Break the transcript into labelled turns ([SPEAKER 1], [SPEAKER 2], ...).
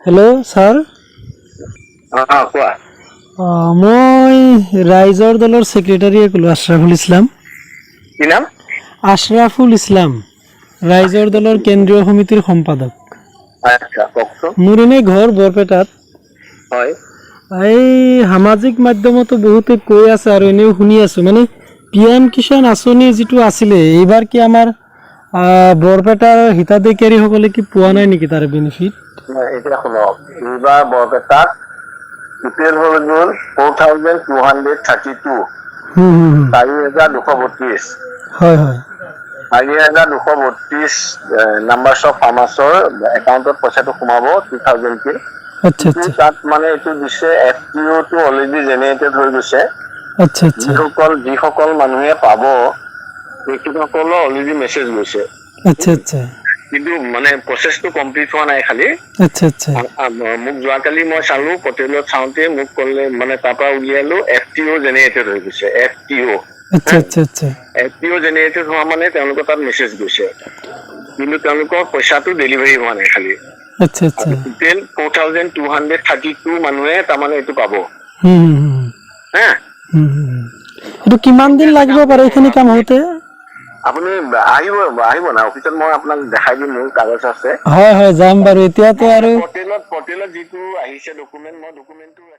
[SPEAKER 1] Hello' sir.
[SPEAKER 2] অঁ, কোৱা।
[SPEAKER 1] অঁ, মই ৰাইজৰ দলৰ ছেক্ৰেটাৰীয়ে ক'লোঁ, আশ্ৰাফুল ইছলাম।
[SPEAKER 2] কি নাম?
[SPEAKER 1] আশ্ৰাফুল ইছলাম, ৰাইজৰ দলৰ কেন্দ্ৰীয় সমিতিৰ সম্পাদক।
[SPEAKER 2] আচ্ছা, কওকচোন।
[SPEAKER 1] মোৰ এনেই ঘৰ বৰপেটাত। এই সামাজিক মাধ্যমতো বহুতে কৈ আছে আৰু এনেও শুনি আছোঁ, মানে পিএম কিষাণ আঁচনি যিটো আছিলে, এইবাৰ কি আমাৰ বৰপেটাৰ হিতাধিকাৰীসকলে কি পোৱা নাই নেকি তাৰ বেনিফিট?
[SPEAKER 2] এতিয়া শুনক, এইবাৰ বৰপেটাত টোটেল হৈ গ'ল 4232। 4232।
[SPEAKER 1] হয় হয়
[SPEAKER 2] 4232 নাম্বাৰছ অফ ফাৰ্মাৰ্ছৰ একাউণ্টত পইচাটো সোমাব 2000কে।
[SPEAKER 1] আচ্ছা আচ্ছা
[SPEAKER 2] তাত মানে এইটো দিছে, F T auto already generated হৈ গৈছে।
[SPEAKER 1] আচ্ছা আচ্ছা
[SPEAKER 2] যিসকল যিসকল মানুহে পাব, তেখেতসকলৰ অলৰেডি মেছেজ গৈছে।
[SPEAKER 1] আচ্ছা আচ্ছা
[SPEAKER 2] কিন্তু মানে প্ৰচেছটো কমপ্লিট হোৱা নাই খালি।
[SPEAKER 1] আচ্ছা আচ্ছা
[SPEAKER 2] মোক যোৱাকালি মই চালো, পৰ্টেলত চাওঁতে মোক ক'লে, মানে তাৰ পৰা উলিয়ালো, এফ টি অ' জেনেৰেটেড হৈ গৈছে, এফ টি অ'।
[SPEAKER 1] আচ্ছা আচ্ছা আচ্ছা
[SPEAKER 2] এফ টি অ' জেনেৰেটেড হোৱা মানে তেওঁলোকৰ তাত মেছেজ গৈছে, কিন্তু তেওঁলোকৰ পইচাটো ডেলিভাৰী হোৱা নাই খালি।
[SPEAKER 1] আচ্ছা আচ্ছা
[SPEAKER 2] Total 4232 মানুহে তাৰমানে এইটো পাব।
[SPEAKER 1] হুম হুম হুম
[SPEAKER 2] হা।
[SPEAKER 1] হুম, হুম, হুম। এইটো কিমান দিন লাগিব পাৰে এইখিনি কাম হওঁতে?
[SPEAKER 2] আপুনি আহিব, আহিব না অফিচত, মই আপোনাক দেখাই দিম, মোৰ কাগজ আছে।
[SPEAKER 1] হয় হয়, যাম বাৰু। এতিয়াতো আৰু
[SPEAKER 2] পৰ্টেলত যিটো আহিছে ডকুমেণ্ট, মই ডকুমেণ্টটো ৰাখি